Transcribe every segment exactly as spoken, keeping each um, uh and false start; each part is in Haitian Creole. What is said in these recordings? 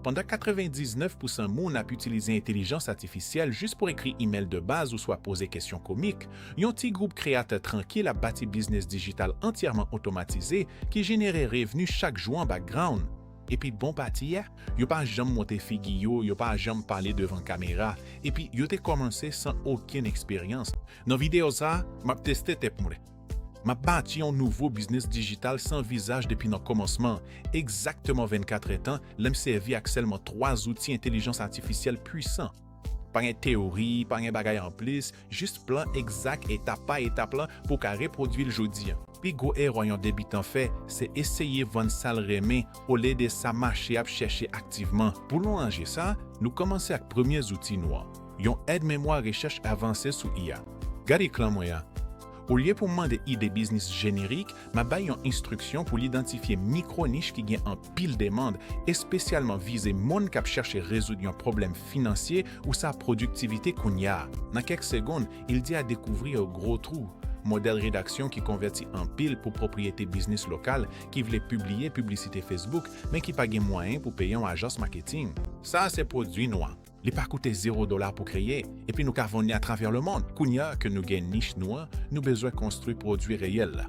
Pandan katrevendiznèf pousan moun ap itilize entèlijans atifisyèl jis pou ekri imèl de baz oswa poze kesyon komik, yon ti gwoup kreyatè trankil ap bati biznis dijital antyèman otomatize ki jenere revni chak jou an background. Epi bon pati a, yo pa janm montre figi yo, yo pa janm pale devan kamera, epi yo te kòmanse san okenn eksperyans. Nan videyo sa a, m ap teste tèt mwen. M ap bati yon nouvo biznis dijital san vizaj depi nan kòmansman, egzakteman vennkat èdtan lè m sèvi ak sèlman twa zouti entèlijans atifisyèl pwisan. Pa gen teyori, pa gen bagay anplis, jis plan egzak etap pa etap lan pou w ka repwodui l jodi a. Pi gwo erè yon debitan fè, se eseye vann sa l renmen olye de sa mache ap chèche aktivman. Pou nou ranje sa, nou kòmanse ak premye zouti nou an, yon èdmemwa rechèch avanse sou I A. Gade ekran mwen an. Olye pou m mande ide biznis jenerik, m ap bay yon enstriksyon pou l idantifye mikwo nich ki gen anpil demann, espesyalman vize moun k ap chèche rezoud yon pwoblèm finansye oswa pwodiktivite kounye a. Nan kèk segonn, Ildia dekouvri yon gwo twou, modèl redaksyon ki konvèti anpil pou pwopriyete biznis lokal ki vle pibliye piblisite Facebook, men ki pa gen mwayen pou peye yon ajans maketing. Sa a se pwodui nou an. Li pa koute zewo dola pou kreye, epi nou ka vann li atravè lemonn. Kounye a ke nou gen nich nou an, nou bezwen konstwi pwodui reyèl la.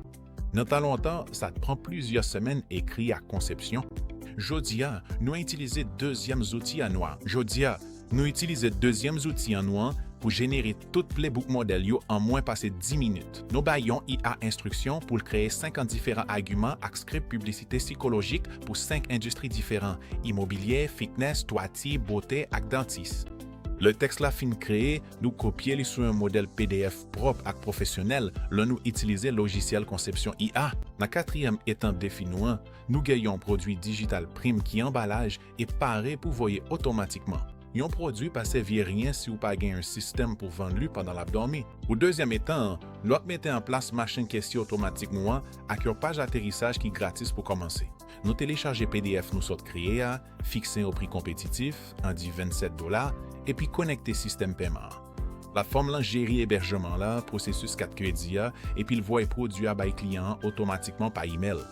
Nan tan lontan, sa t pran plizyè semèn ekri ak konsepsyon. Jodi a, nou itilize dezyèm zouti an nou an. Jodi a, nou itilize dezyèm zouti an nou an pou jenere tout playbook modèl yo an mwen pase dis minit. Nou bay yon I A enstriksyon pou l kreye senkant diferan agiman ak skrip piblisite sikolojik pou senk endistri diferan: imobilye, fitness, twati, bote ak dantis. Lè tèks la fin kreye, nou kopye li sou yon modèl P D F pwòp ak pwofesyonèl lè nou itilize lojisyèl konsepsyon I A. Nan katriyèm etan defi nou an, nou gen yon pwodui dijital prim ki anbalaj e pare pou voye otomatikman. Yon pwodui pa sèvi ryen si w pa gen yon sistèm pou vann li pandan l ap dòmi. Pou dezyèm etan an, nou ap mete an plas machin kese otomatik nou an ak yon paj aterisaj ki gratis pou kòmanse. Nou telechaje P D F nou sot kreye a, fikse yon pri konpetitif, ann di vennsèt dola, epi konekte sistèm peman an. Platfòm lan jere ebèjman la, pwosesis kat kredi a, epi l voye pwodui a bay kliyan an otomatikman pa imèl.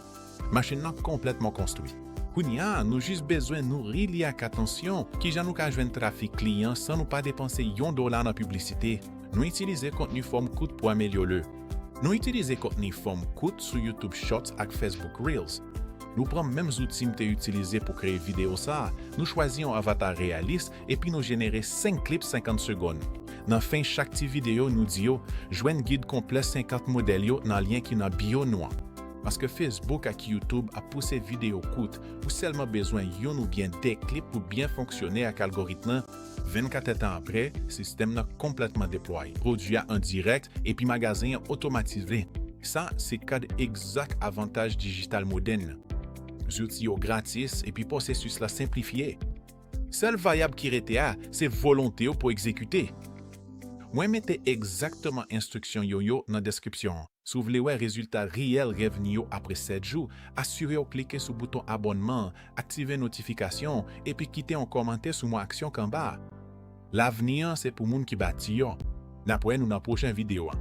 Machin nan konplètman konstwi. Kounye a, nou jis bezwen nouri li ak atansyon. Kijan nou ka jwenn trafik kliyan san nou pa depanse yon dola nan piblisite? Nou itilize kontni fòm kout pou amelyore l. Nou itilize kontni fòm kout sou YouTube Shorts ak Facebook Reels. Nou pran menm zouti m te itilize pou kreye videyo sa a, nou chwazi yon avata reyalis, epi nou jenere senk klip senkant segonn. Nan fen chak ti videyo, nou di yo, jwenn gid konplè senkant modèl yo nan lyen ki nan bio nou an. Paske Facebook ak YouTube ap pouse videyo kout, ou sèlman bezwen youn oubyen de klip pou byen fonksyone ak algoritm lan. Vennkat èdtan apre, sistèm nan konplètman deplwaye. Pwodui a an dirèk, epi magazen an otomatize. Sa se kad egzak avantaj dijital modèn nan. Zouti yo gratis, epi pwosesis la senplifye. Sèl varyab ki rete a, se volonte w pou egzekite. Mwen mete egzakteman enstriksyon yo yo nan deskripsyon an. Si w vle wè rezilta reyèl revni yo apre sèt jou, asire w klike sou bouton abònman an, aktive notifikasyon, epi kite yon kòmantè sou mo aksyon k anba a. Lavni an se pou moun ki bati yo. N ap wè nou nan pwochen videyo a.